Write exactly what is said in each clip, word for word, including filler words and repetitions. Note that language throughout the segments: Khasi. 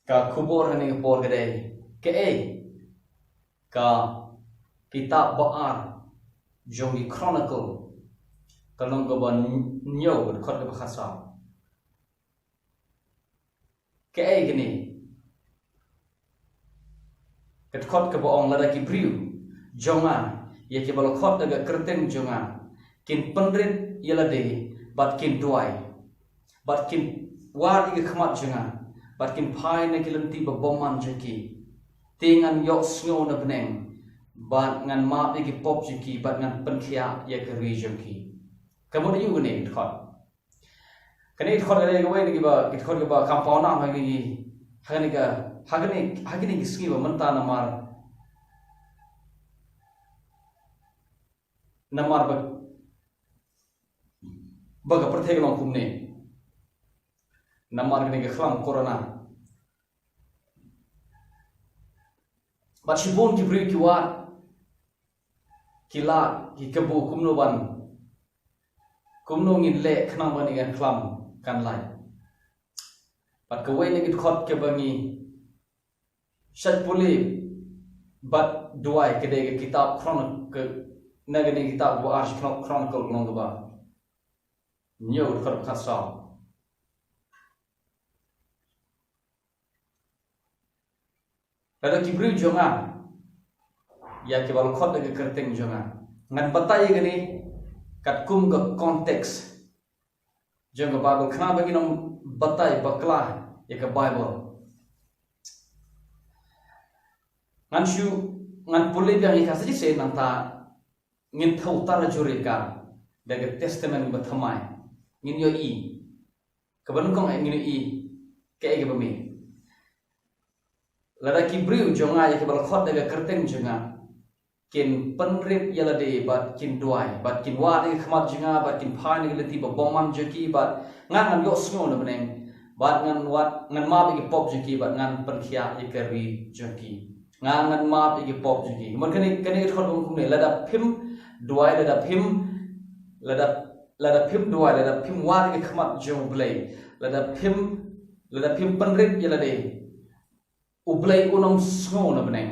Ka khubor ha kane ka por ka dei, kaei ka kitab ba ar jong ki Chronicle, ka lynnong kaba hynñiew, ka dkhot kaba khatsaw. Kaei kane? Ka dkhot kaba ong, lada ki briew jong nga, ïa kiba la khot da ka kyrteng jong nga, kin pynrit ïa lade bad kin duwai, bad kin wad ïa ka khmat jong nga, bad kin phai na ki lynti ba bymman jong ki, te ngan ïohsngew na bneng, bad ngan map ïa ki pop jong ki, bad ngan pynkhiah ïa ka ri jong ki. Ka mut aïu kane ka dkhot? Kane ka dkhot ka dei kawei na kiba, ka dkhot kaba kham pawnam ha kine ki, ha kine ka, ha kine, ha kine ki sngi ba mynta, namar, namar ba, ba ka pyrthei ka long kumne. Namar kane ka khlam corona. Bad shibun ki briew ki wad, ki lad, ki kabu kumno ban, kumno ngin leh khnang ba kane ka khlam kan lait. Bad kawei na ki dkhot kaba ngi shait pule bad duwai ka dei ka kitab Chron-, ka, na kane ka kitab ba ar Chron-, Chronicle, ka lynnong kaba hynñiew, ka dkhot khatsaw. Lada ki briew jong nga, ïa kiba la khot da ka kyrteng jong nga. Ngan batai ïa kane katkum ka context jong ka Bible, khnang ba ngin ym batai bakla ïa ka Bible. Ngan shu, ngan pule biang ïa ka sa shisien, nangta ngin thew tarajur ïa ka da ka Testament ba thymmai. Ngin ïohi. Kaba nyngkong, eh, ngin ïohi kaei kaba mih. Lada ki briew jong nga, ïa kiba la khot da ka kyrteng jong nga, kin pynrit ïa lade bad kin duwai, bad kin wad ïa ka khmat jong nga, bad kin phai na ki lynti ba bymman jong ki, bad nga ngan ïohsngew na bneng, bad ngan wad, ngan map ïa ki pop jong ki, bad ngan pynkhiah ïa ka ri jong ki. Nga ngan map ïa ki pop jong ki. Ka mut kane, kane ka dkhot ka ong kumne, lada phim duwai, lada phim, lada, lada phim duwai, lada phim wad ïa ka khmat jong U Blei, lada phim, lada phim pynrit ïa lade, U Blei un ym sngew na bneng,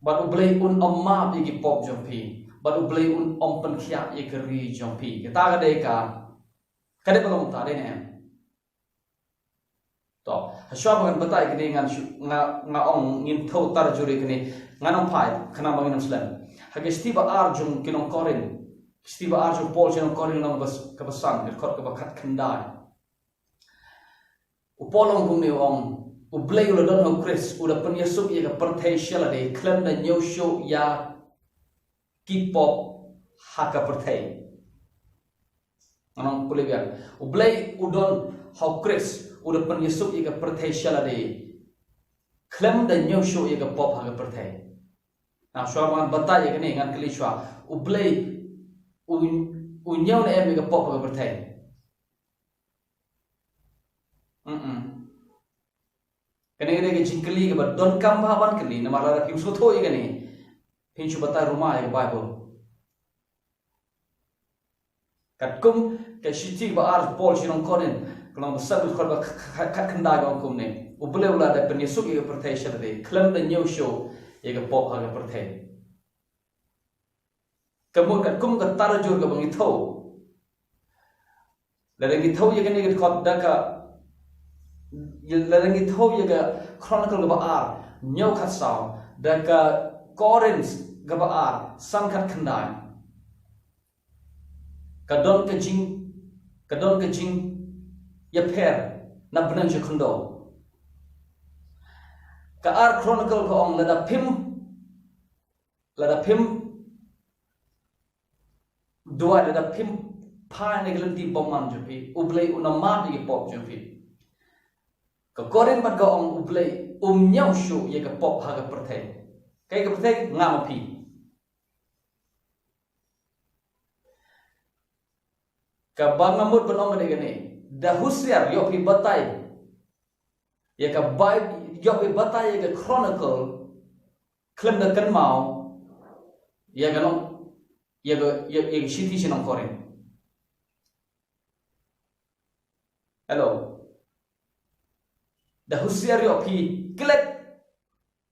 bad U Blei un ym map ïa ki pop jong phi, bad U Blei un ym pynkhiah ïa ka ri jong phi. Kata ka dei ka, ka dei ba long, ta dei ne em? To, hashwa ba ngan batai kane, ngan shu, nga, nga ong ngin thew tarajur ïa kane, ngan ym phai khnang ba ngin ym slem. Ha ka shithi ba ar jong ki nong Korinth, shithi ba ar jong u Paul sha ki nong Korinth, lynnong kaba s-, kaba san, ka dkhot kaba khatkhyndai. U Paul u ong kumne, u ong, U Blei u la don ha u Khrist, u da pynïasuk ïa ka pyrthei sha lade, khlem da ñiew shuh ïa ki pop ha ka pyrthei. Ngan ong pule biang. U Blei u don ha u Khrist, u da pynïasuk ïa ka pyrthei sha lade, khlem da ñiew shuh ïa ka pop ha ka pyrthei. Nangta shuwa ba ngan batai ïa kane, ngan kylli shuwa. U Blei u, u ñiew ne em ïa ka pop ha ka pyrthei? Mm-mm. Kane ka dei ka jingkylli kaba donkam bha ban kylli, namar lada phim sngewthuh ïa kane, phin shu batai ruma ïa ka Bible. Katkum ka shithi ba ar Paul sha ki nong Korinth, ka lynnong ba san, ka dkhot ba kh-, kh-, khatkhyndai, ka ong kumne, U Blei u la da pynïasuk ïa ka pyrthei sha lade, khlem da ñiew shuh ïa ka pop ha ka pyrthei. Ka mut katkum ka tarajur kaba ngi thew. Lada ngi thew ïa kane ka dkhot da ka, lada ngi thew ïa ka Chronicle kaba ar, hynñiew khatsaw, da ka Korinth kaba ar, san khatkhyndai, ka don ka jing, ka don ka jingïapher na bneng jong ka khyndew. Ka ar Chronicle ka ong, lada phim, lada phim duwai, lada phim phai na ki lynti bymman jong phi, U Blei un ym map ïa ki pop jong phi. Ka Korinth pat ka ong, U Blei um ñiew shuh ïa ka pop ha ka pyrthei. Kaei ka pyrthei? Nga ma phi. Kaba nga mut ban ong ka dei kane. Da husiar, ïoh phi batai ïa ka Bi-, ïoh phi batai ïa ka Chronicle, khlem da kynmaw ïa ka nong, ïa ka, ïa, ïa ka shithi sha ki nong Korinth. Hello. Husiar ïoh phi klet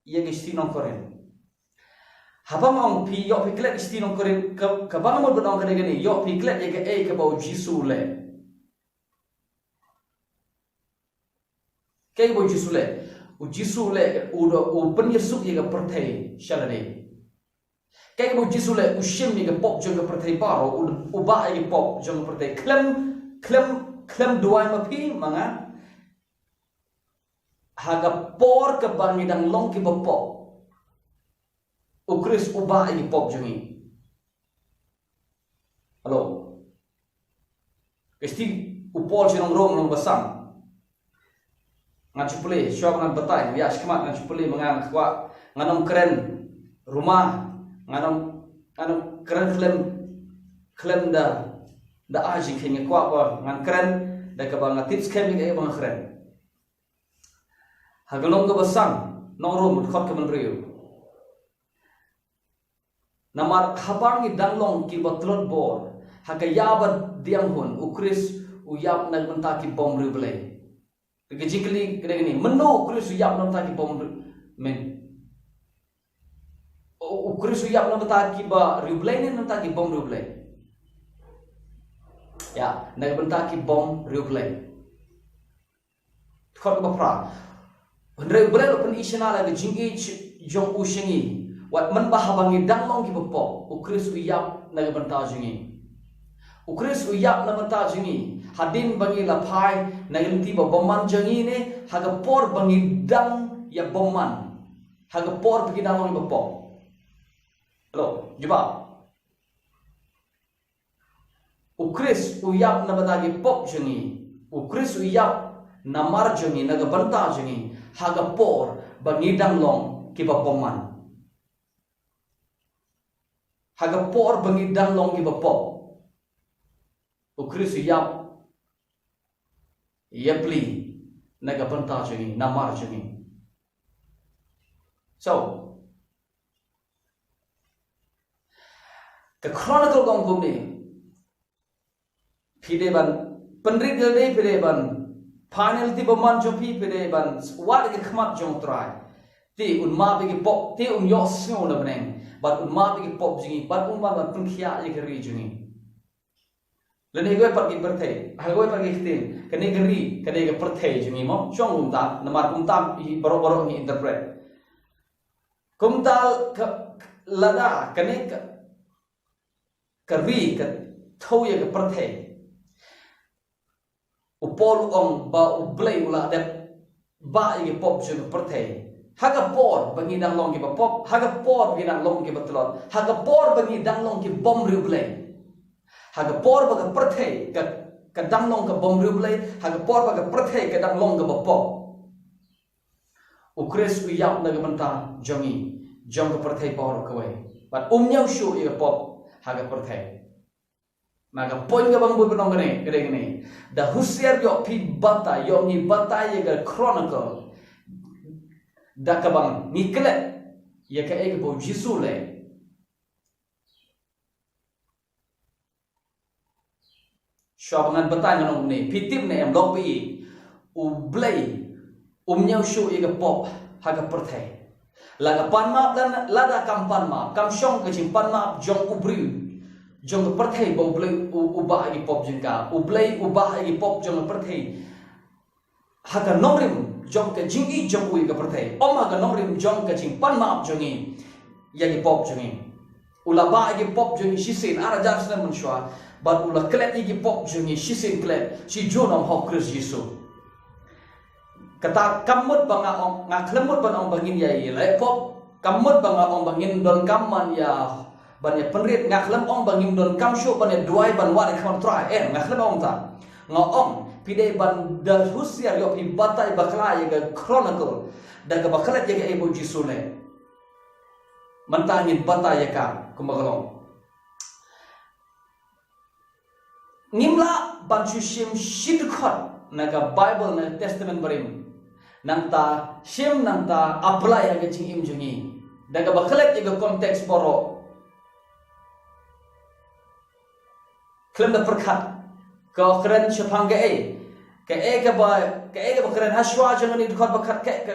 ïa ka shithi nong Korinth. Haba nga ong phi ïoh phi klet shithi nong Korinth, ka, kaba nga mut ban ong ka dei kane, ïoh phi klet ïa kaei kaba u Jisu u leh. Kaei kaba u Jisu u leh? U Jisu u leh, u da, u pynïasuk ïa ka pyrthei sha lade. Kaei kaba u Jisu u leh? U shim ïa ka pop jong ka pyrthei baroh, u, u bah ïa ka pop jong ka pyrthei. Khlem, khlem, khlem duwai ma phi ma nga. Ha ka por kaba ngi dang long kiba pop, u Khrist u bah ïa ki pop jong ngi. Hello. Ka shithi u Paul sha ki nong Rom, lynnong ba san. Ngan shu pule, shuwa ngan batai, ïa, shakhmat ngan shu pule ma nga, nga kwah, ngan ym kren rumah, ngan ym, ngan ym kren khlem, khlem da, da ai jingkheiñ, nga kwah ba ngan kren da kaba nga tip skhem ïa kaei ba nga kren. Ha ka lynnong kaba san, nong Rom, dkhot kaba hynriew. Namar haba ngi dang long kiba tlot bor, ha ka ïa ba diang hun, u Khrist u ïap na ka bynta ki bym riewblei. Ka jingkylli ka dei kane, mynno u Khrist u ïap na ka bynta ki bym riewblei? U, u Khrist u ïap na ka bynta kiba riewblei ne na ka bynta ki bym riewblei? Ïa, na ka bynta ki bym riewblei. Dkhot kaba phra. Hynrei u Blei u la pynïashna la ka jingïeit jong u sha ngi, wat mynba haba ngi dang long kiba pop, u Khrist u ïap na ka bynta jong ngi. U Khrist u ïap na ka bynta jong ngi, hadien ba ngi la phai na ka lynti ba bymman jong ngi ne, ha ka por ba ngi dang ïa bymman, ha ka por ba ngi dang long kiba pop. Hello, jubab. U Khrist u ïap na ka bynta ki pop jong ngi. U Khrist u ïap namar jong ngi, na ka bynta jong ngi, ha ka por ba ngi dang long kiba bymman. Ha ka por ba ngi dang long kiba pop, u Khrist u ïap ïa pli na ka bynta jong ngi, namar jong ngi. So, ka Chronicle ka ong kumne. Phi dei ban pynrit ïa lade, phi dei ban phai na ka lynti bymman jong phi, phi dei ban wad ïa ka khmat jong u Trai. Te un map ïa ki pop, te un ïohsngew na bneng, bad un map ïa ki pop jong ngi, bad un wan ban pynkhiah ïa ka ri jong ngi. Lane ha kawei pat ki pyrthei, ha kawei pat ki ktien, kane ka ri ka dei ka pyrthei jong ngi mo, shong kumta, namar kumta baroh baroh ngi interpret. Kumta ka, lada kane ka, ka ri ka thew ïa ka pyrthei, u Paul u ong ba u Blei u la dep bah ïa ki pop jong ka pyrthei. Ha ka por ba ngi dang long kiba pop, ha ka por ba ngi dang long kiba tlot, ha ka por ba ngi dang long ki bym riewblei, ha ka por ba ka pyrthei ka, ka dang long ka bym riewblei, ha ka por ba ka pyrthei ka dang long kaba pop, u Khrist u ïap na ka bynta jong ngi, jong ka pyrthei baroh kawei. Bad um ñiew shuh ïa ka pop ha ka pyrthei. Na ka point kaba nga bud ban ong kane, ka dei kane. Da husiar ïoh phi batai, ïoh ngi batai ïa ka Chronicle, da kaba ngi klet ïa kaei kaba u Jisu u leh. Shuwa ba ngan batai ngan ong kumne, phi tip ne em, lok ba ïeit, u Blei um ñiew shuh ïa ka pop ha ka pyrthei. La ka pan map, la, lada kam pan map, kam shong ka jingpan map jong u briew, jong ka pyrthei ba u Blei u, u bah ïa ki pop jong ka. U Blei u bah ïa ki pop jong ka pyrthei ha ka nongrim jong ka jingïeit jong u ïa ka pyrthei, ym ha ka nongrim jong ka jingpan map jong ngi ïa ki pop jong ngi. U la bah ïa ki pop jong ngi shisien ar hajar snem mynshuwa, bad u la klet ïa ki pop jong ngi shisien klet, shi junom ha u Khrist Jisu. Kata kam mut ba nga ong, nga khlem mut ban ong ba ngin ïa ïaleh pop, kam mut ba nga ong ba ngin donkam ban ïa, ban ïa pynrit, nga khlem ong ba ngim donkam shuh ban ïa duwai ban wad ïa ka khmat u Trai, em, nga khlem ong ta. Nga ong phi dei ban da husiar ïoh phi batai bakla ïa ka Chronicle, da kaba klet ïa kaei ba u Jisu u leh. Mynta ngin batai ïa ka kumba ka long. Ngim lah ban shu shim shi dkhot na ka Bible, na ka Testament Barim, nangta shim, nangta apply ha ka jingim jong ngi. Da kaba klet ïa ka context baroh. Khlem da pyrkhat, ka kren shaphang kaei? Kaei kaba, kaei kaba kren ha shuwa jong kane ka dkhot ba khat, ka, ka,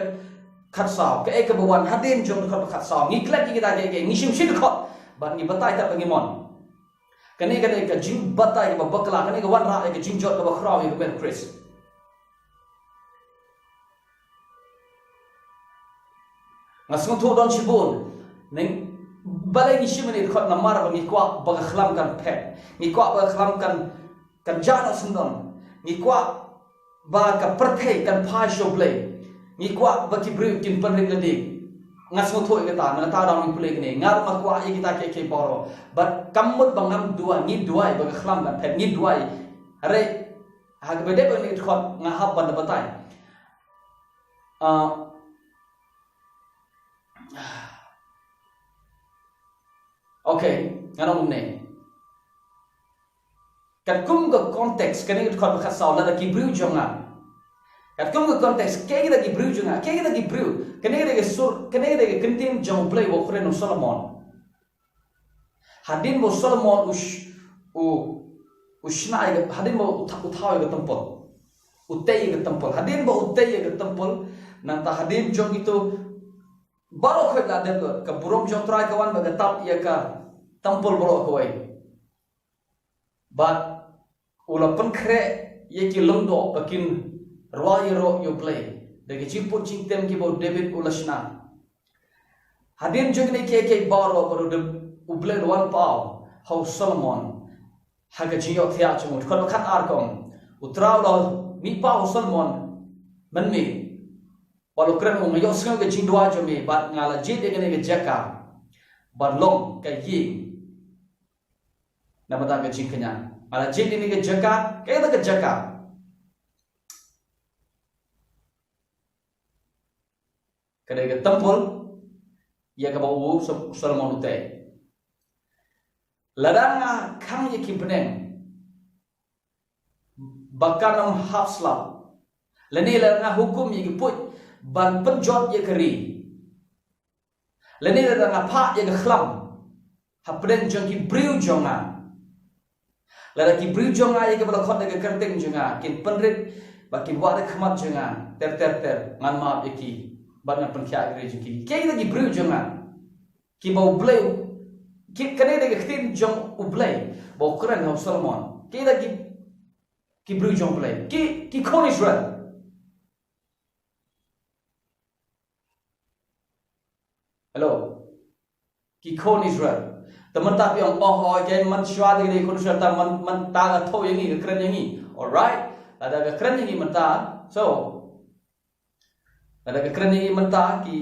khatsaw. Kaei kaba wan hadien jong ka dkhot ba khatsaw. Ngi klet ïa kita kiei kiei, ngi shim shi dkhot. Bad ngi batai tat ba ngi mon. Kane, kane ka jingbatai kaba bakla, kane ka wanrah ïa ka jingjot kaba khraw ïa ka met u Khrist. Nga sngewthuh don shibun. Neng, balei ngi shim ïa kane ka dkhot? Namar ba ngi kwah ba ka khlam kan phet. Ngi kwah ba ka khlam kan, kan jah noh syndon. Ngi kwah ba ka pyrthei kan phai sha U Blei. Ngi kwah ba ki briew kin pynrit lade. Nga sngewthuh ïa kata, nangta dang ngi pule kane. Nga ruh nga kwah ïa kita kiei kiei baroh. Bad kam mut ba ngam duwai, ngi duwai ba ka khlam kan phet, ngi duwai. Hynrei ha kaba dei ba kane ka dkhot nga hap ban da batai. Ah, okay, ngan ong kumne. Katkum ka context, kane ka dkhot ba khatsaw, lada ki briew jong nga. Katkum ka context, kiei kita ki briew jong nga, kiei kita ki briew. Kane ka dei ka sur, kane ka dei ka kyntien jong U Blei uba u kren ha u Solomon. Hadien ba u Solomon u sh-, u, u shna ïa ka, hadien ba u tha-, u thaw ïa ka temple. U tei ïa ka temple. Hadien ba u tei ïa ka temple, nangta hadien jong kito baroh khoit la dep lut, ka burom jong U Trai ka wan bad ka tap ïa ka temple baroh kawei. Bad u la pynkhreh ïa ki lyngdoh ba kin rwai ïaroh ïa U Blei da ki jingput jingtem kiba u David u la shna. Hadien jong kine kiei kiei baroh, bad U Blei u la wan paw ha u Solomon ha ka jingïohthiah jong u. Dkhot ba khatar ka ong, U Trai u la mih paw ha u Solomon mynmiet bad u kren, u ong, nga ïohsngew ïa ka jingduwai jong me bad nga la jied ïa kane ka jaka ban long ka ïing na ka bynta ka jingkñia. Nga la jied ïa kane ka jaka, kaei kata ka jaka? Ka dei ka temple ïa kaba u Sol-, Solomon u tei. Lada nga khang ïa ki bneng ba kan ym hap slap, lane lada nga hukum ïa ki puit ban pynjot ïa ka ri, lane lada nga phah ïa ka khlam hapdeng jong ki briew jong nga, lada ki briew jong nga ïa kiba la khot da ka kyrteng jong nga kin pynrit bad kin wad ha khmat jong nga ter ter ter, ngan map ïa ki bad ngan pynkhiah ïa ka ri jong ki. Kiei kita ki briew jong nga kiba U Blei, ki, kane dei ka ktien jong U Blei ba u kren ha u Solomon. Kiei kita ki, ki briew jong U Blei, ki, ki khun Israel. Hello. Ki khun Israel. Te mynta phi ong, oh, oh, okay, man shuwa te ki dei khun Israel, te man, man ta ka thew ïa ngi, ka kren ïa ngi. Alright. Lada ka kren ïa ngi mynta. So, lada ka kren ïa ngi mynta, ki,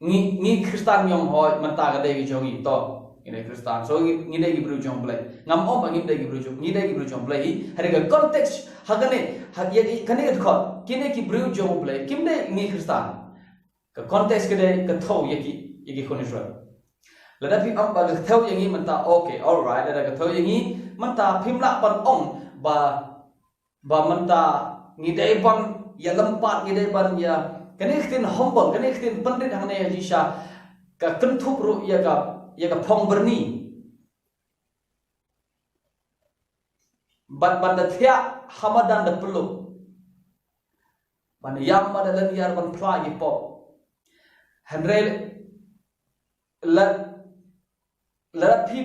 ngi, ngi Khristan ngi ong, hooid, mynta ka dei ka jong ngi, to. Ngi dei Khristan. So, ngi, ngi dei ki briew jong U Blei. Ngam ong ba ngim dei ki briew jong, ngi dei ki briew jong U Blei hi. Hynrei ka context ha kane, ha, ïa, ïa kane ka dkhot, kine ki briew jong U Blei, kim dei ngi Khristan. Ka context ka dei ka thew ïa ki, ïa ki khun Israel. Lada phi ong ba ka thew ïa ngi mynta, okay, alright, lada ka thew ïa ngi mynta, phim lah ban ong ba, ba mynta ngi dei ban ïalympat, ngi dei ban ïa, kane ka ktien humble, kane ka ktien pynrit hangne ha jingshisha ka kynthup ruh ïa ka, ïa ka phong byrni. Ban, ban da thiah ha madan da pyllup. Ban ïam madan lynñiar ban phla ïa ki pop. Hynrei la, la phi,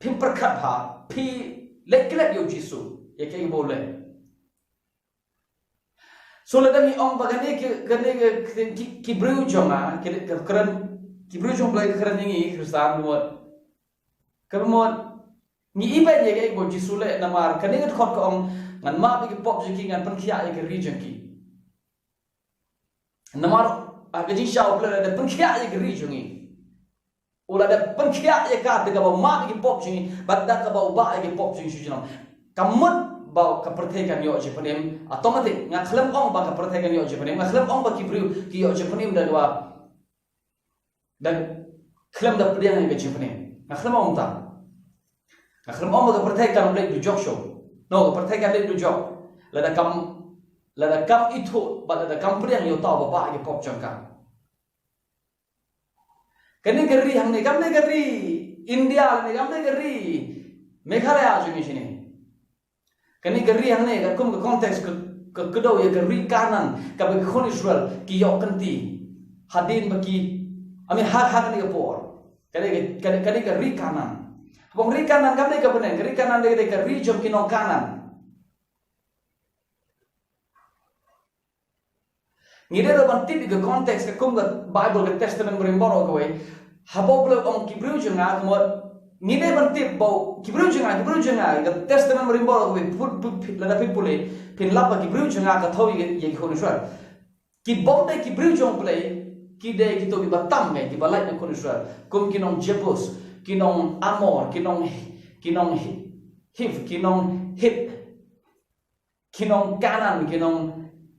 phim pyrkhat bha, phi leit klet ïa u Jisu, ïa kaei ba u leh. So lada ngi ong ba kane ki, kane ki, ki, ki briew jong nga, ki, ki kren, ki briew jong U Blei ki kren ïa ngi Khristan, ka mut, ka mut ngi ibeiñ ïa kaei ba u Jisu u leh, namar kane ka dkhot ka ong, ngan map ïa ki pop jong ki, ngan pynkhiah ïa ka ri jong ki. Namar, ah, ka jingshisha U Blei u la dep pynkhiah ïa ka ri jong ngi. U la dep pynkhiah ïa ka da kaba map ïa ki pop jong ngi, bad da kaba u bah ïa ki pop jong ngi sha junom. Ka mut ba ka pyrthei kan ïoh jingpynim, automatic. Nga khlem ong ba ka pyrthei kan ïoh jingpynim, nga khlem ong ba ki briew ki ïoh jingpynim da kaba, da khlem da pdiang ïa ka jingpynim. Nga khlem ong ta. Nga khlem ong ba ka pyrthei kan leit dujok shuh. No, ka pyrthei kan leit dujok. Lada kam, lada kam ithuh, bad lada kam pdiang ïa uta uba bah ïa ki pop jong ka. Kane ka ri hangne, kam dei ka ri India, ne kam dei ka ri Meghalaya jong ngi shane. Kane ka ri hangne, ka kum ka context ka, ka kdew ïa ka ri Kanaan, kaba ki khun Israel ki ïoh kynti. Hadien ba ki, I mean, ha, ha kane ka por. Kane ka, kane, kane ka ri Kanaan. Haba ong ri Kanaan kam dei ka bneng, ka ri Kanaan dei, dei ka ri jong ki nong Kanaan. Ngi dei ruh ban tip ïa ka context ka kum ka Bible, ka Testament Barim baroh kawei. Haba U Blei u ong ki briew jong nga, ka mut ngi dei ban tip ba ki briew jong nga, ki briew jong nga, ka Testament Barim baroh kawei, put, put, put, lada phi pule, phin lap ba ki briew jong nga ka thew ïa, ïa ki khun Israel. Ki bym dei ki briew jong U Blei, ki dei kito kiba tam, ki, kiba lait na khun Israel. Kum ki nong Jebus, ki nong Amor, ki nong, ki nong Hi-, Hiv, ki nong Hit, ki nong Kanaan, ki nong,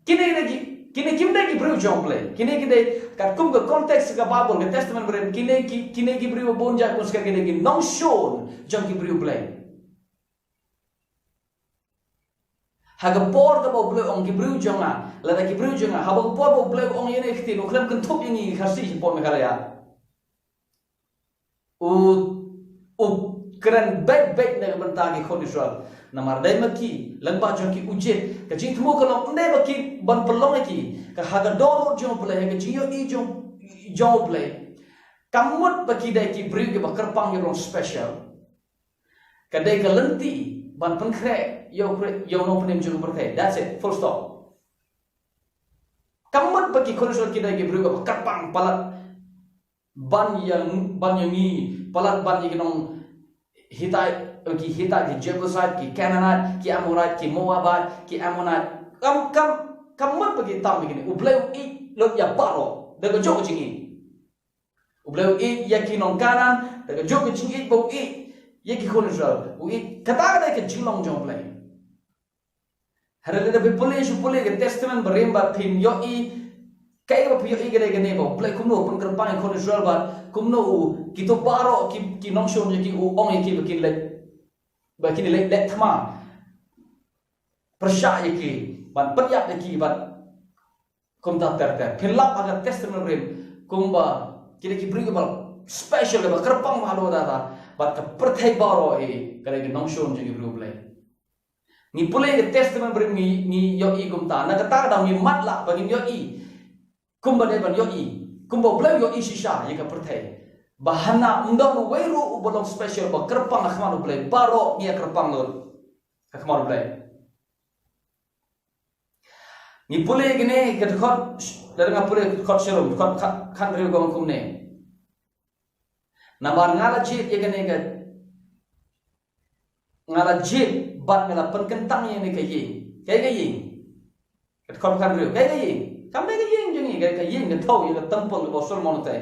kine dei ki, kine kim dei ki briew jong U Blei. Kine ki dei, katkum ka context ka Bible, ka Testament Barim, kine ki, kine ki briew bun jait bun skhem ki dei ki nongshun jong ki briew U Blei. Ha ka por kaba U Blei u ong ki briew jong nga, lada ki briew jong nga, ha ka por ba U Blei u ong ïa kine ki ktien, u khlem kynthup ïa ngi Khasi shapoh Meghalaya. U, u kren beit beit na ka bynta ki khun Israel. Namar dei ma ki, lyngba jong ki u jied. Ka jingthmu ka long ym dei ba ki ban pynlong ïa ki. Ka ha ka dohnud jong U Blei, ha ka jingïohi jong, jong U Blei. Kam mut ba ki dei ki briew kiba kyrpang ïa u long special. Ka dei ka lynti ban pynkhreh ïa u, ïa u nongpynim jong ka pyrthei. That's it. Full stop. Kam mut ba ki khun Israel ki dei ki briew kiba kyrpang palat ban ïa, ban ïa ngi, palat ban ïa ki nong Hittite, ki Hittite, ki Jebusite, ki Canaanite, ki Amorite, ki Moabite, ki Ammonite. Kam, kam, kam mut ba ki tam ïa kine. U Blei u ïeit lut ïa baroh da kajuh ka jingïeit. U Blei u ïeit ïa ki nong Kanaan da kajuh ka jingïeit ba u ïeit ïa ki khun Israel. U ïeit, kata ka dei ka jinglong jong U Blei. Hynrei lada phi pule shu pule ka Testament Barim bad phin ïohi, kaei ba phi ïohi ka dei kane ba U Blei kumno u pynkyrpang ïa ki khun Israel bad kumno u, kito baroh ki, ki nongshun jong ki u ong ïa ki ba kin leit, ba kin leit leh thma, pyrshah ïa ki, ban pynïap ïa ki, bad kumta ter ter. Phin lap ha ka Testament Barim kumba ki dei ki briew kiba special, kiba kyrpang bha halor dada bad ka pyrthei baroh hi, ka dei ki nongshun jong ki briew U Blei. Ngi pule ka Testament Barim ngi, ngi ïohi kumta. Na kata ka daw ngi matlah ba ngin ïohi kumba dei ban ïohi, kumba U Blei u ïohi shisha ïa ka pyrthei. Ba hana ym don uwei ruh uba long special, ba kyrpang ha khmat U Blei. Baroh ngi ïa kyrpang lut ha khmat U Blei. Ngi pule kine ka dkhot, lada nga pule ka dkhot sharum, dkhot kha-, khathynriew ka ong kumne. Namar nga la jied ïa kane ka, nga la jied bad nga la pynkyntang ïa kane ka ïing. Kaei ka ïing? Ka dkhot khathynriew. Kaei ka ïing? Kam dei ka ïing jong ngi, ka, ka ïing, ka thew ïa ka temple kaba u Solomon u tei.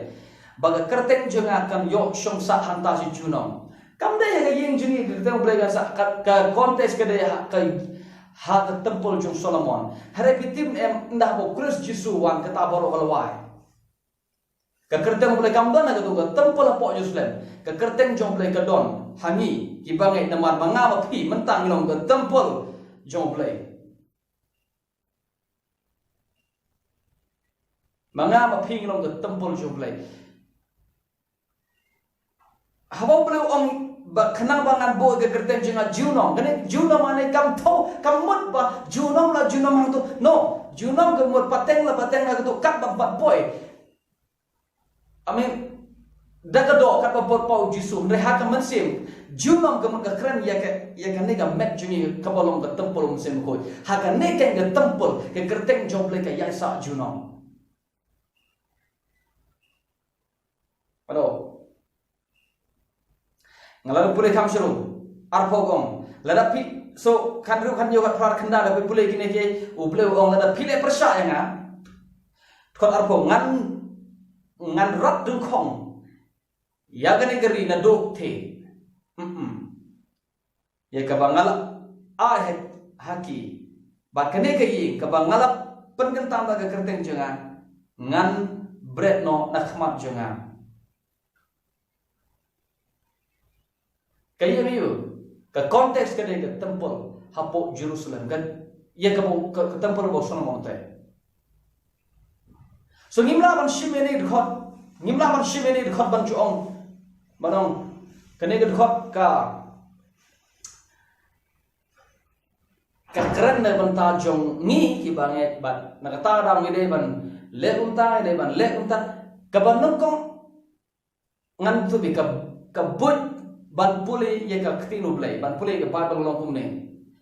Ba ka kyrteng jong nga kan ïoh shong sah hangta shi junom. Kam dei ha ka ïing jong ngi ka kyrteng U Blei kan sah, ka, ka context ka dei ha ka, ha ka temple jong Solomon. Hynrei phi tip em, ynda ba u Khrist Jisu u wan, kata baroh ka la wai. Ka kyrteng U Blei kam don ha kato ka temple hapoh Jerusalem. Ka kyrteng jong U Blei ka don ha ngi kiba ngeit, namar ma nga ma phi mynta ngi long ka temple jong U Blei. Ma nga ma phi ngi long ka temple jong U Blei. Haba U Blei u ong ba khnang ba ngan buh ïa ka kyrteng jong nga junom. Kane junom hangne kam thew, kam mut ba junom la junom hangto. No, junom ka mut pateng la pateng ha kato katba bad poi. I mean, da ka doh katba bad poi u Jisu, hynrei ha ka mynsiem, junom ka mut ka kren ïa ka, ïa kane ka met jong ngi kaba long ka temple u Mynsiem Bakhuid. Ha kane ka temple, ka kyrteng jong U Blei ka ïaisah junom. Pano. Nga la pule kham shrum. Arphew ka ong. Lada phi, so, khathynriew, khathynñiew, khatphra, khatkhyndai, lada phi pule kine ki, U Blei u ong lada phi leh pyrshah ïa nga. Dkhot arphew, ngan, ngan rat dyngkhong ïa kane ka ri naduh thik. Mm-mm. Ïa kaba nga la ai ha, ha ki. Bad kane ka ïing kaba nga la pynkyntang da ka kyrteng jong nga, ngan bret noh na khmat jong nga. Ka ïing aïu, ka context ka dei ka temple hapoh Jerusalem, ka, ïa kaba, ka, ka temple ba u Solomon u tei. So ngim lah ban shim ïa kane ka dkhot, ngim lah ban shim ïa kane ka dkhot ban ju ong, ban ong, kane ka dkhot ka, ka kren na bynta jong ngi kiba ngeit bad na kata ka daw ngi dei ban leh kumta, ngi dei ban leh kumta. Kaba nyngkong ngan ïathuh ïa ka, ka buit ban pule ïa ka ktien U Blei, ban pule ïa ka Baibl long kumne.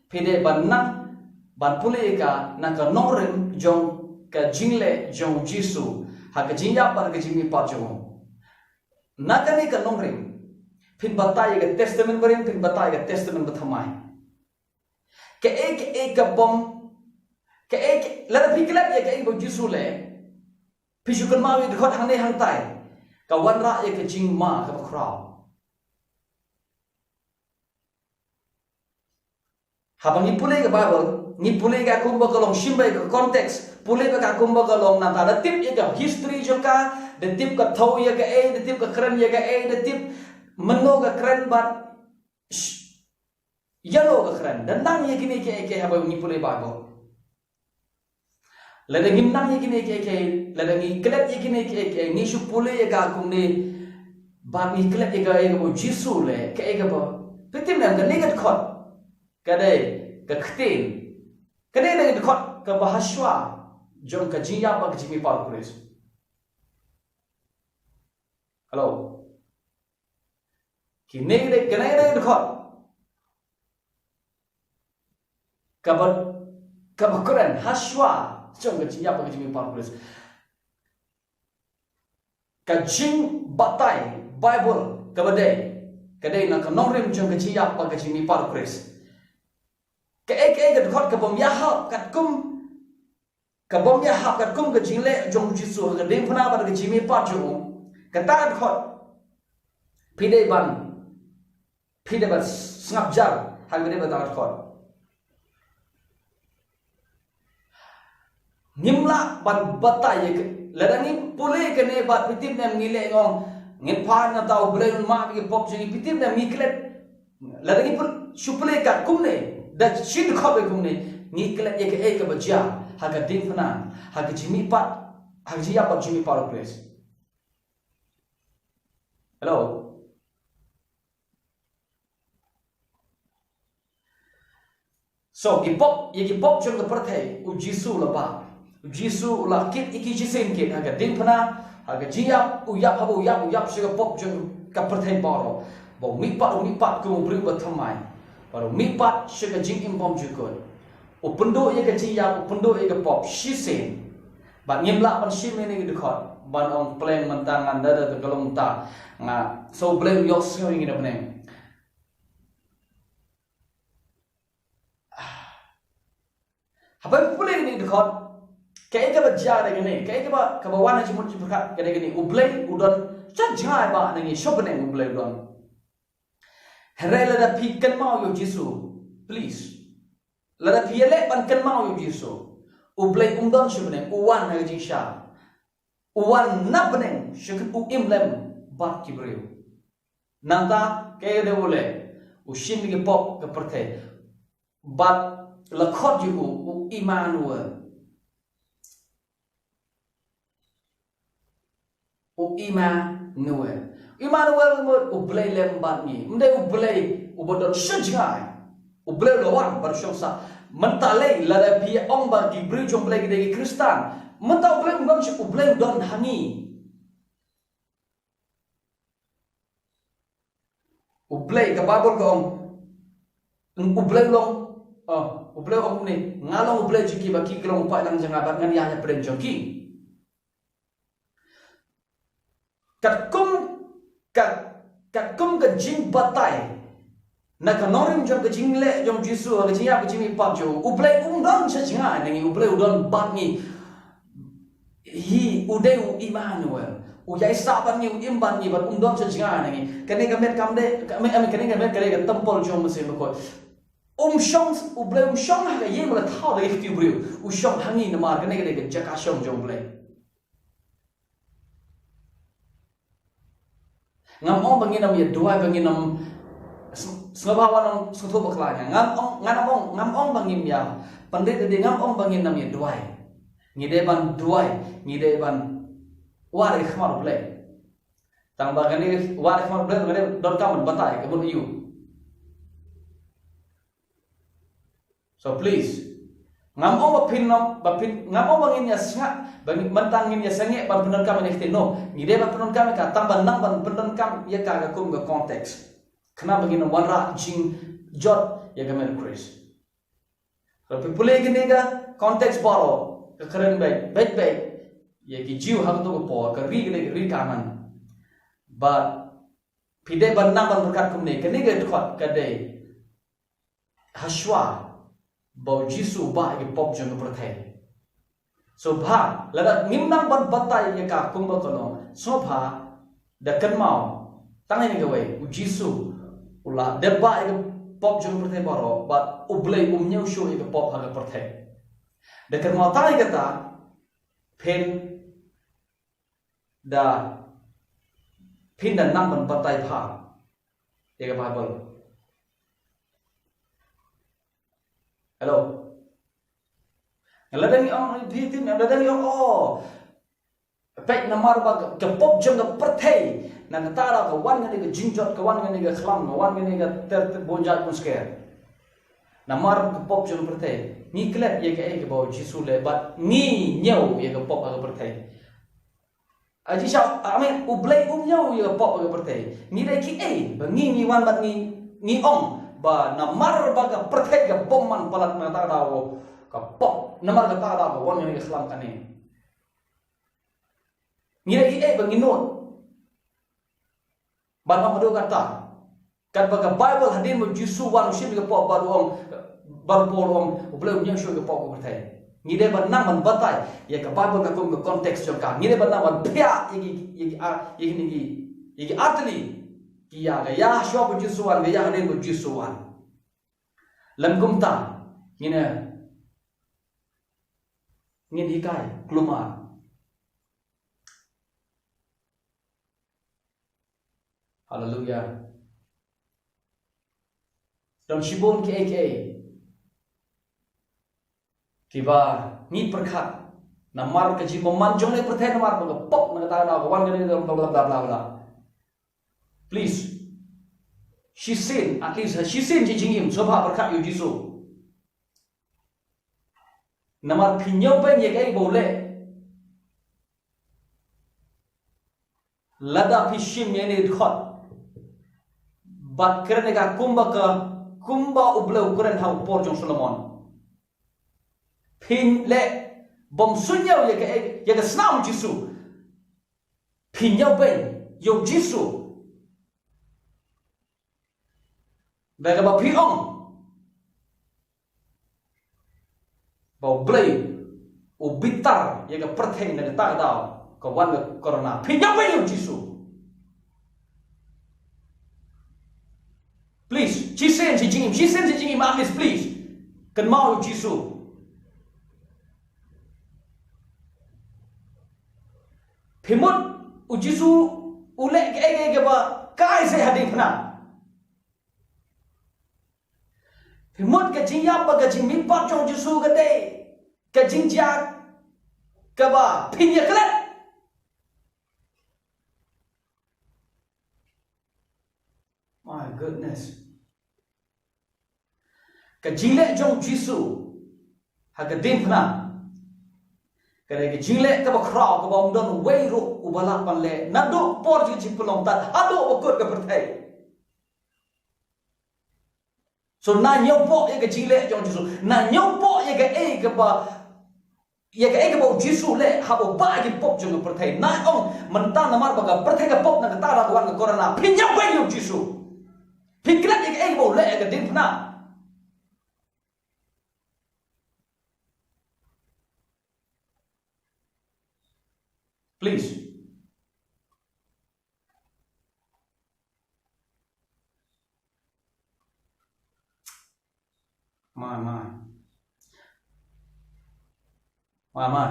Phi dei ban nang ban pule ïa ka na ka nongrim jong ka jingleh jong U Jisu ha ka jingïap bad ka jingmihpat jong u. Na kane ka nongrim phin batai ïa ka Testament Barim, phin batai ïa ka Testament Bathymmai. Kaei kaei ka bym, kaei kaei, lada phi klet ïa kaei ba U Jisu u leh, phi shu kynmaw ïa ka dkhot hangne hangtai, ka wanrah ïa ka jingma kaba khraw. Haba ngi pule ka Baibl, ngi pule ka kumba ka long, shim beit ka context, pule beit ka kumba ka long, nangta da tip ïa ka history jong ka, da tip ka thew ïa kaei, da tip ka kren ïa kaei, da tip mynno ka kren bad sh-, ïano ka kren, da nang ïa kine kiei kiei haba ngi pule Baibl. Lada ngim nang ïa kine kiei kiei, lada ngi klet ïa kine kiei kiei, ngi shu pule ïa ka kumne, bad ngi klet ïa ka, ïa kaba U Jisu u leh, kaei kaba, phi tip ne em, kane ka dkhot ka dei ka ktien, kane ka dei ka dkhot kaba hashwa jong ka jingïap bad ka jingmihpat U Khrist. Hello. Kine dei, kine dei dkhot kaba, kaba kren hashwa jong ka jingïap bad ka jingmihpat U Khrist. Ka jingbatai Baibl kaba dei, ka dei na ka nongrim jong ka jingïap bad ka jingmihpat U Khrist. Kaei kaei ka dkhot kabym ïahap katkum, kabym ïahap katkum ka jingleh jong U Jisu ha ka diengphna bad ka jingmihpat jong u. Kata ka dkhot phi dei ban, phi dei ban sngap jar ha kaba dei kata ka dkhot. Ngim lah ban batai ïa ka, lada ngi pule kane bad phi tip ne em ngi leh ngong, ngin pan nangta U Blei un map ïa ka pop jong ngi, phi tip ne em ngi klet. Lada ngi pul-, shu pule ka kumne, da shi dkhot kumne, ngi klet ïa kaei kaba jia ha ka diengphna, ha ka jingmihpat, ha ka jingïap bad jingmihpat U Khrist. Hello. So ki pop, ïa ki pop jong ka pyrthei U Jisu u la bah. U Jisu u la kit ïa ki shisien kit ha ka diengphna, ha ka jingïap, u ïap, haba u ïap, u ïap sha ka pop jong ka pyrthei baroh. Ba u mihpat, u mihpat kum u briew bathymmai. Ba u mihpat sha ka jingim bymjukut. U pynduh ïa ka jingïap, u pynduh ïa ka pop shisien. Bad ngim lah ban shim ïa kane ka dkhot ban ong pleng mynta ngan da da ka long ta nga. So U Blei u ïohsngew ïa ngi na bneng. Haba pule ïa kane ka dkhot, kaei kaba jia da kane, kaei kaba, kaba wan ha jingmut jingpyrkhat ka dei kane, U Blei u don sha jngai ba na ngi, sha bneng U Blei u don. Hynrei lada phi kynmaw ïa U Jisu, please. Lada phi ïaleh ban kynmaw ïa U Jisu, U Blei um don sha bneng, u wan ha ka jingshai. U wan na bneng sha ka, u im lem bad ki briew. Nangta kaei ka dei u leh, u shim ïa ka pop ka pyrthei. Bad la khot ïa u, u Immanuel. U Immanuel. Immanuel mut U Blei lem bad ngi. Ym dei U Blei uba don sha jngai. U Blei u la wan ban shong sah. Mynta lei lada phi ong ba ki briew jong U Blei ki dei ki Khristan, mynta U Blei um don sha, U Blei u don ha ngi. U Blei, ka Baibl ka ong, U Blei u long, oh, U Blei u ong kumne, nga long U Blei jong ki bad ki ki long u paidlang jong nga bad ngan ïaid hapdeng jong ki. Katkum, kat, katkum ka jingbatai na ka nongrim jong ka jingleh jong U Jisu, ka jingïap, ka jingmihpat jong u, U Blei um don sha jngai na ngi, U Blei u don bad ngi. Hi, u dei u Immanuel. U ïaisah bad ngi, u im bad ngi, bad um don sha jngai na ngi. Kane ka met kam dei, ka met, I mean, kane ka met ka dei ka temple jong U Mynsiem Bakhuid. Um shong, U Blei um shong ha ka ïing ba la thaw da ki kti briew. U shong ha ngi namar kane ka dei ka jaka shong jong U Blei. Ngam ong ba ngin ym ïa duwai, ba ngin ym s-, sngewbha wan ong sngewthuh bakla ïa nga. Ngam ong, ngam ong, ngam ong ba ngin ïa pynrit lade, ngam ong ba ngin ym ïa duwai. Ngi dei ban duwai, ngi dei ban wad ïa ka khmat U Blei. Tang ba kane wad ïa ka khmat U Blei, kane donkam ban batai ka mut aïu. To please. Ngam ong ba phin nam, ba phin, ngam ong ba ngin ïa sngap, ba ngin, mynta ngin ïa sangeh ban pyndonkam ïa kata, no. Ngi dei ban pyndonkam ïa ka, tang ban nang ban pyndonkam ïa ka ka kum ka context. Khnang ba ngin wanrah jingjot ïa ka met Khrist. Lada phi pule kane ka context baroh, ka kren beit, beit beit ïa ki Jiw ha kato ka por, ka ri ka dei ka ri Kanaan. Bad phi dei ban nang ban pyrkhat kumne, kane ka dkhot ka dei hashwa ba u Jisu u bah ïa ki pop jong ka pyrthei. Sngewbha, lada ngim nang ban batai ïa ka kumba kano, sngewbha da kynmaw tang ïa kawei, u Jisu u la dep bah ïa ka pop jong ka pyrthei baroh, bad U Blei um ñiew shuh ïa ka pop ha ka pyrthei. Da kynmaw tang ïa kata, phin da, phin da nang ban batai bha ïa ka Baibl. Hello. Lada ngi ong, di, di, lada ngi ong, oh. Peit, namar ba ka, ka pop jong ka pyrthei, na kata ka daw ka wan kane ka jingjot, ka wan kane ka khlam, ka wan kane ka ter, ter bun jait bun skhem. Namar ka pop jong ka pyrthei, ngi klet ïa kaei kaba u Jisu u leh bad ngi ñiew ïa ka pop ha ka pyrthei. Aji sha, I mean, U Blei um ñiew ïa ka pop ha ka pyrthei. Ngi dei kiei ba ngi, ngi wan bad ngi, ngi ong ba namar ba ka pyrthei ka bym man palat, na kata ka daw ka pop, namar kata ka daw ka wan kane ka khlam kane. Ngi dei kiei ba ngi nud ban ong haduh katta? Katba ka Baibl hadien ba u Jisu u wan u shim ïa ka pop, bad u ong, bad u Paul u ong, U Blei um ñiew shuh ïa ka pop ha ka pyrthei. Ngi dei ban nang ban batai ïa ka Baibl ka kum ka context jong ka. Ngi dei ban nang ban phiah ïa ki, ïa ki, ah, ïa kine ki, ïa ki artylli. Ki ïa, ka ïa shuwa ba u Jisu u wan, ka ïa hadien ba u Jisu u wan. Lym kumta, ngin ïa, ngin hikai kulmar. Haleluya. Don shibun kiei kiei kiba ngi pyrkhat namar ka jingbymman jong kane ka pyrthei, namar ba ka pop, na kata ka daw ka wan kane, bla bla bla bla bla. Please. Shisien, at least shisien shi jingim, sngewbha pyrkhat ïa u Jisu. Namar phi ñiewbeiñ ïa kaei ba u leh. Lada phi shim ïa kane ka dkhot bad kren ïa ka kumba ka, kumba U Blei u kren ha u por jong u Solomon, phin leh bym suidñiew ïa ka, ïa ka snam u Jisu. Phi ñiewbeiñ ïa u Jisu. Da kaba phi ong ba U Blei u bitar ïa ka pyrthei na kata ka daw ka wan ka corona, phi ñiewbeiñ ïa u Jisu. Please, shisien shi jingim, shisien shi jingim, at least, please. Kynmaw ïa u Jisu. Phi mut u Jisu u leh kaei kaei kaba kai seh ha diengphna. Phi mut ka jingïap bad ka jingmihpat jong u Jisu ka dei ka jingjia kaba phin ïa klet. My goodness. Ka jingleh jong u Jisu ha ka diengphna ka dei ka jingleh kaba khraw kaba ym don uwei ruh uba lah ban leh naduh por jong ka jingpynlong tad haduh ba kut ka pyrthei. So na ñiewpoh ïa ka jingleh jong u Jisu, na ñiewpoh ïa kaei kaba, ïa kaei kaba u Jisu u leh haba u bah ïa ki pop jong ka pyrthei. Na ong mynta namar ba ka pyrthei ka pop na kata ka daw ka wan ka corona, phin ñiewbeiñ ïa u Jisu. Phi klet ïa kaei kaba u leh ha ka diengphna. Please. My, my. My, my.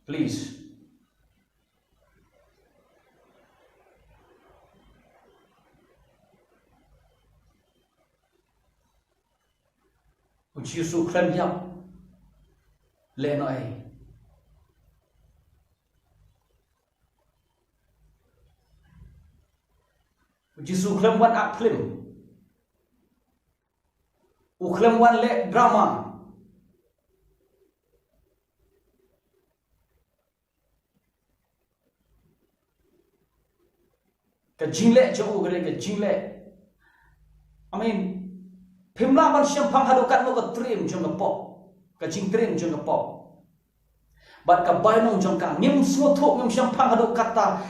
Please. U Jisu u khlem ïap. Leh noh ei. U Jisu khlem wan act film. U khlem wan leh drama. Ka jingleh jong u ka dei ka jingleh. I mean, phim lah ban shemphang haduh katno ka triem jong ka pop. Ka jingtriem jong ka pop. Bad ka bainong jong ka, ngim sngewthuh, ngim shemphang haduh katta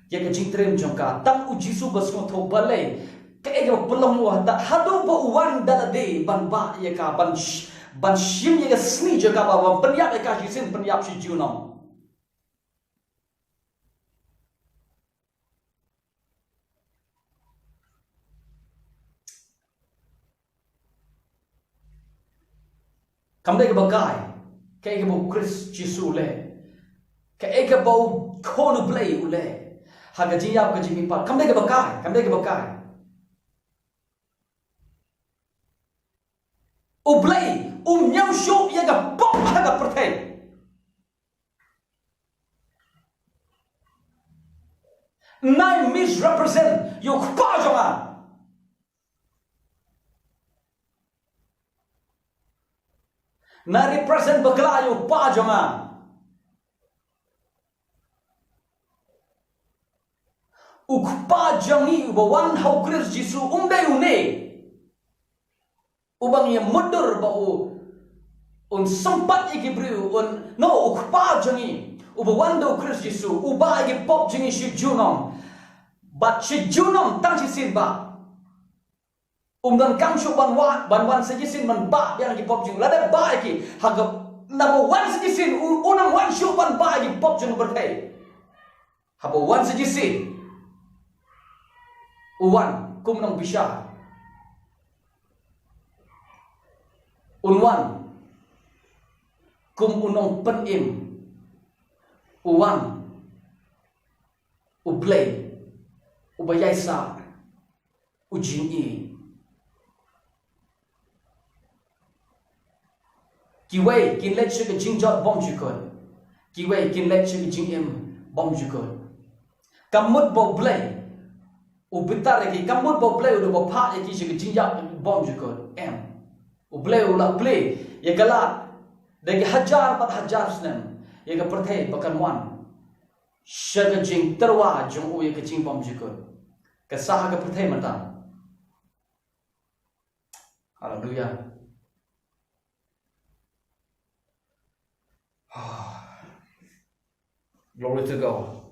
ïa ka jingtriem jong ka. Tang u Jisu ba sngewthuh. Balei? Kaei kaba pynlong u hata haduh ba u wan da lade ban bah ïa ka, ban sh-, ban shim ïa ka sni jong ka, ba ban pynïap ïa ka shisien, pynïap shi junom. Kam dei kaba kai, kaei kaba u Khrist Jisu u leh, kaei kaba u khun u Blei u leh ha ka jingïap ka jingmihpat, kam dei kaba kai, kam dei kaba kai. U Blei um ñiew shuh ïa ka pop ha ka pyrthei. Nai misrepresent ïa u Kpa jong nga. Nai represent bakla ïa u Kpa jong nga. U Kpa jong ngi uba wan ha u Khrist Jisu um dei une uba ngi mutdur ba u, un sympat ïa ki briew, un, no, u Kpa jong ngi uba wan da u Khrist Jisu, u bah ïa ki pop jong ngi shi junom. Bad shi junom tang shisien bah. Um donkam shuh ban wan, ban wan sa shisien ban bah biang ïa ki pop jong ngi. Lada bah ïa ki, ha ka, naba wan sa shisien, u, un ym wan shuh ban bah ïa ki pop jong ka pyrthei. Haba wan sa shisien, u wan kum u nongbishar. Un wan kum u nongpynim. U wan u Blei uba ïaisah u jingim. Kiwei kin leit sha ka jingjot bymjukut. Kiwei kin leit sha ka jingim bymjukut. Kam mut ba u Blei u bitar ïa ki, kam mut ba u Blei u da ba phah ïa ki sha ka jingïap bymjukut. Em. U Blei u la plie ïa ka lad da ki hajar bad hajar snem ïa ka pyrthei ba kan wan sha ka jingtyrwa jong u ïa ka jingbymjukut. Ka sah ha ka pyrthei mynta. Haleluia. Glory to God.